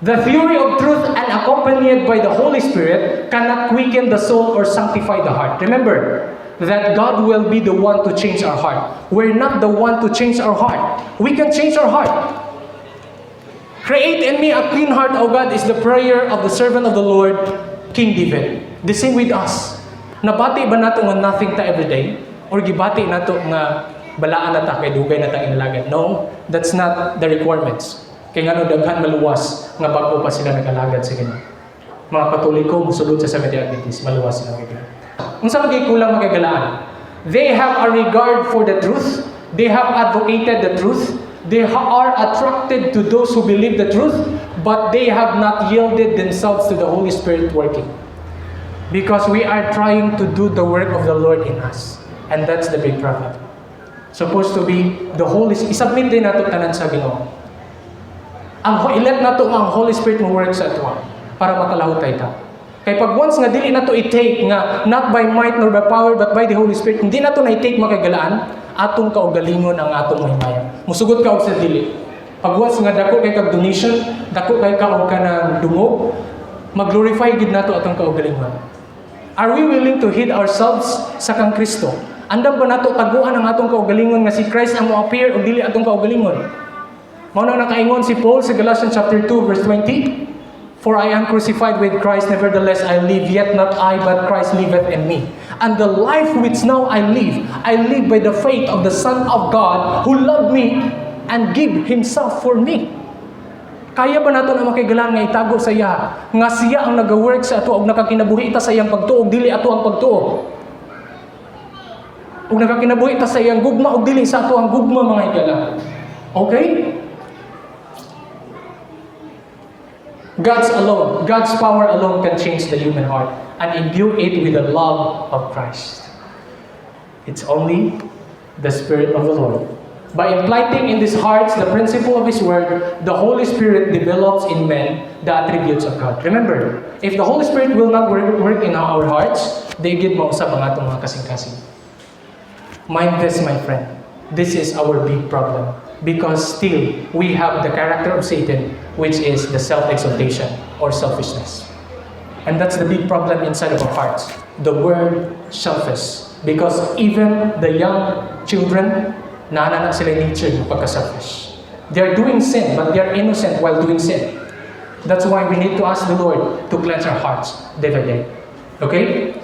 S1: The theory of truth unaccompanied by the Holy Spirit cannot quicken the soul or sanctify the heart. Remember that God will be the one to change our heart. We're not the one to change our heart. We can change our heart. "Create in me a clean heart, O God," is the prayer of the servant of the Lord, King David. The same with us. Nabati ba nato nga nothing ta everyday? Or gibati nato nga balaan na ta kay dugay na tang inalagad? No, that's not the requirements. Kay ngano daghan maluwas nga bago pa sila nag-alagad sa Ginoo. Mga Katoliko musulod sa Seventh-day Adventist, maluwas sila kay Ginoo. Unsa man kulang, mga kahigalaan? They have a regard for the truth. They have advocated the truth. They are attracted to those who believe the truth, but they have not yielded themselves to the Holy Spirit working. Because we are trying to do the work of the Lord in us. And that's the big problem. Supposed to be the Holy I-submit din nato tanan sa Ginoo. Ang i-let nato nga ang Holy Spirit mo work sa ato para makalahutay ta. Kay pag once nga dili nato i-take nga not by might nor by power but by the Holy Spirit, hindi nato na i-take, mga kahigalaan, atong kaugalingon ang atong mahimaya. Musugot ka og sa dili. Pag once nga dako kay kag donation, dako kay ka og kanang dungog, mag-glorify gid nato atong kaugalingon. Are we willing to hid ourselves sa kang Kristo? Andam ba nato taguan ang atong kaugalingon nga si Christ ang mo-appear ug dili atong kaugalingon? Mao nang nakaingon si Paul sa Galatians chapter 2 verse 20, "For I am crucified with Christ, nevertheless I live, yet not I, but Christ liveth in me. And the life which now I live by the faith of the Son of God, who loved me and gave Himself for me." Kaya ba nato na, mga kahigalaan, nga itago sa iya nga siya ang nag-work sa ato ug nakakinabuhi ta sa iyang pagtuo, dili ato ang pagtuo? Ug nakakinabuhi ta sa iyang gugma ug dili sa ato ang gugma, mga higala. Okay? God's power alone can change the human heart and imbue it with the love of Christ. It's only the Spirit of the Lord. By implanting in these hearts the principle of His Word, the Holy Spirit develops in men the attributes of God. Remember, if the Holy Spirit will not work in our hearts, di gid mausab ang atong mga kasing-kasing. Mind this, my friend. This is our big problem. Because still, we have the character of Satan, which is the self-exaltation or selfishness. And that's the big problem inside of our hearts. The word "selfish." Because even the young children, naa na sila nature ng pagka-selfish. They are doing sin, but they are innocent while doing sin. That's why we need to ask the Lord to cleanse our hearts day by day. Okay?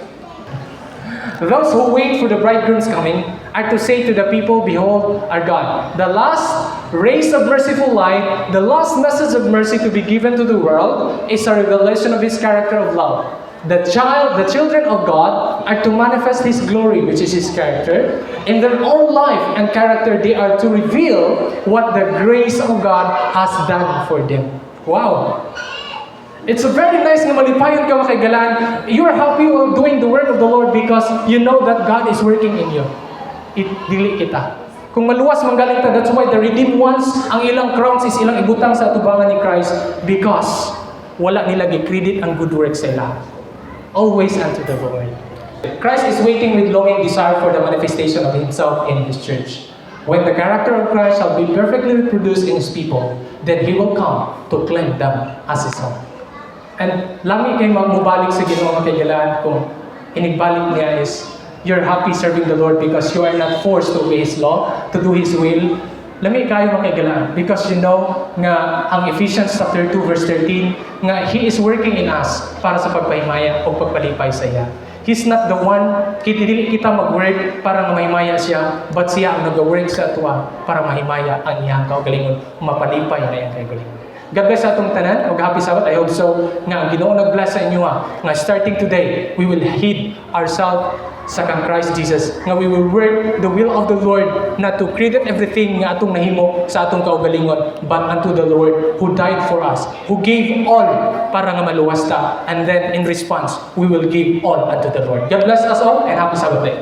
S1: Those who wait for the bridegroom's coming are to say to the people, "Behold our God." The last rays of merciful light, the last message of mercy to be given to the world is a revelation of His character of love. The children of God are to manifest His glory, which is His character. In their own life and character, they are to reveal what the grace of God has done for them. Wow! It's a very nice nga malipayon ka, mga kahigalaan. You're happy while doing the work of the Lord because you know that God is working in you. It, dili kita. Kung maluwas manggaling ta, that's why the redeemed ones, ang ilang crowns is ilang ibutang sa atubangan ni Christ because wala nila gi-credit ang good works sa ila. Always unto the Lord. Christ is waiting with longing desire for the manifestation of Himself in His church. When the character of Christ shall be perfectly reproduced in His people, then He will come to claim them as His own. And lami kay mubalik sa Ginoo, mga kahigalaan, kung inigbalik niya is you're happy serving the Lord because you are not forced to obey His law, to do His will. Lami kayo, mga kahigalaan, because you know nga ang Ephesians chapter 2 verse 13 nga He is working in us para sa pagpahimaya o pagpalipay sa iya. He's not the one, kita dili kita mag-work para nga mahimaya siya, but siya ang nag-work sa atoa para mahimaya ang iyang kaugalingon, mapalipay na iyang kaugalingon. God bless sa atong tanan ug happy Sabbath. I hope so nga ang Ginoo nag-bless sa inyo ha, nga starting today we will heed ourselves sa kang Christ Jesus, nga we will work the will of the Lord, not to credit everything nga atong nahimo sa atong kaugalingon, but unto the Lord who died for us, who gave all para nga maluwas ta, and then in response we will give all unto the Lord. God bless us all and happy Sabbath day.